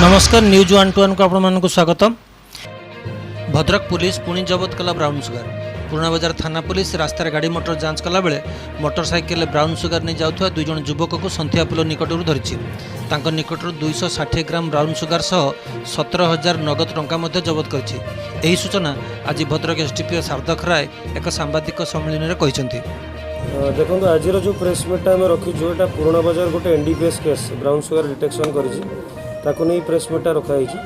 ନମସ୍କାର, news 1 two 1କୁ ଆପଣମାନଙ୍କୁ ସ୍ୱାଗତ। ଭଦ୍ରକ ପୁଲିସ ପୁଣି ଜବତ କଲା ବ୍ରାଉନ୍ ସୁଗାର। ପୁରୁଣା ବଜାର ଥାନା ପୁଲିସ ରାସ୍ତାରେ ଗାଡ଼ି ମଟର ଯାଞ୍ଚ କଲାବେଳେ ମୋଟର ସାଇକେଲରେ ବ୍ରାଉନ୍ ସୁଗାର ନେଇ ଯାଉଥିବା ଦୁଇ ଜଣ ଯୁବକକୁ ସନ୍ଥିଆ ପୋଲ ନିକଟରୁ ଧରିଛି। ତାଙ୍କ ନିକଟରୁ 260 ଗ୍ରାମ ବ୍ରାଉନ୍ ସୁଗାର ସହ 17,000 ନଗଦ ଟଙ୍କା ମଧ୍ୟ ଜବତ କରିଛି। ଏହି ସୂଚନା ଆଜି ଭଦ୍ରକ ଏସ୍ଡିପିଓ ସାର୍ଥକ ରାୟ ଏକ ସାମ୍ବାଦିକ ସମ୍ମିଳନୀରେ କହିଛନ୍ତି। ଦେଖନ୍ତୁ, ଆଜିର ଯେଉଁ ପ୍ରେସ୍ ମିଟ୍ଟା ଆମେ ରଖିଛୁ, ଏଇଟା ପୁରୁଣା ବଜାର ଗୋଟେ NDPS case brown sugar detection କରିଛି, ତାକୁ ନେଇ ପ୍ରେସ୍ ମିଟ୍ଟା ରଖାହେଇଛି।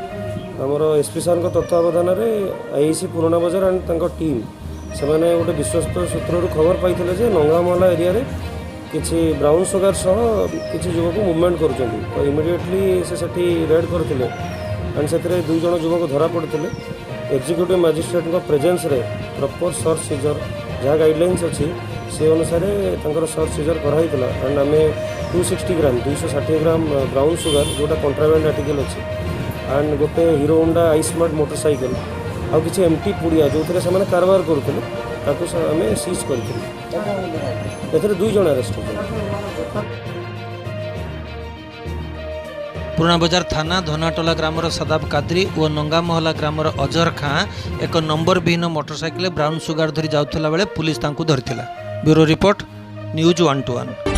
ଆମର ଏସ୍ ପି ସାର୍ଙ୍କ ତତ୍ତ୍ୱାବଧାନରେ ଆଇଆଇସି ପୁରୁଣା ବଜାର ଆଣ୍ଡ ତାଙ୍କ ଟିମ୍, ସେମାନେ ଗୋଟେ ବିଶ୍ୱସ୍ତ ସୂତ୍ରରୁ ଖବର ପାଇଥିଲେ ଯେ ନଙ୍ଗାମହଲା ଏରିଆରେ କିଛି ବ୍ରାଉନ୍ ସୁଗାର ସହ କିଛି ଯୁବକ ମୁଭମେଣ୍ଟ କରୁଛନ୍ତି। ତ ଇମିଡ଼ିଏଟଲି ସେ ସେଠି ରେଡ୍ କରିଥିଲେ ଆଣ୍ଡ ସେଥିରେ ଦୁଇ ଜଣ ଯୁବକ ଧରା ପଡ଼ିଥିଲେ। ଏକ୍ଜିକ୍ୟୁଟିଭ୍ ମାଜିଷ୍ଟ୍ରେଟଙ୍କ ପ୍ରେଜେନ୍ସରେ ପ୍ରପର୍ ସର୍ଚ୍ଚ ସିଜର୍ ଯାହା ଗାଇଡ଼ଲାଇନ୍ସ ଅଛି, ସେ ଅନୁସାରେ ତାଙ୍କର ସର୍ଚ୍ଚ ସିଜର୍ କରାହେଇଥିଲା। ଆଣ୍ଡ ଆମେ 260 ଗ୍ରାମ, 260 ଗ୍ରାମ ବ୍ରାଉନ୍ ସୁଗାର, ଯେଉଁଟା କଣ୍ଟ୍ରାବ୍ୟାଣ୍ଡ ଆର୍ଟିକଲ୍ ଅଛି, ଆଣ୍ଡ ଗୋଟେ hero Honda I smart motor cycle ଆଉ କିଛି ଏମ୍ଟି ପୁଡ଼ିଆ, ଯେଉଁଥିରେ ସେମାନେ କାରବାର କରୁଥିଲେ, ତାକୁ ଆମେ ସିଜ୍ କରିଥିଲୁ। ଏଥିରେ ଦୁଇ ଜଣ ଆରେଷ୍ଟ ହୋଇଛନ୍ତି। ପୁରୁଣା ବଜାର ଥାନା ଧନାଟୋଲା ଗ୍ରାମର ସଦାବ କାଦ୍ରି ଓ ନଙ୍ଗାମହଲା ଗ୍ରାମର ଅଜହର ଖାଁ ଏକ ନମ୍ବର ବିହୀନ ମୋଟରସାଇକେଲରେ ବ୍ରାଉନ୍ ସୁଗାର ଧରି ଯାଉଥିଲା ବେଳେ ପୁଲିସ ତାଙ୍କୁ ଧରିଥିଲା। Bureau report, news 1 two 1।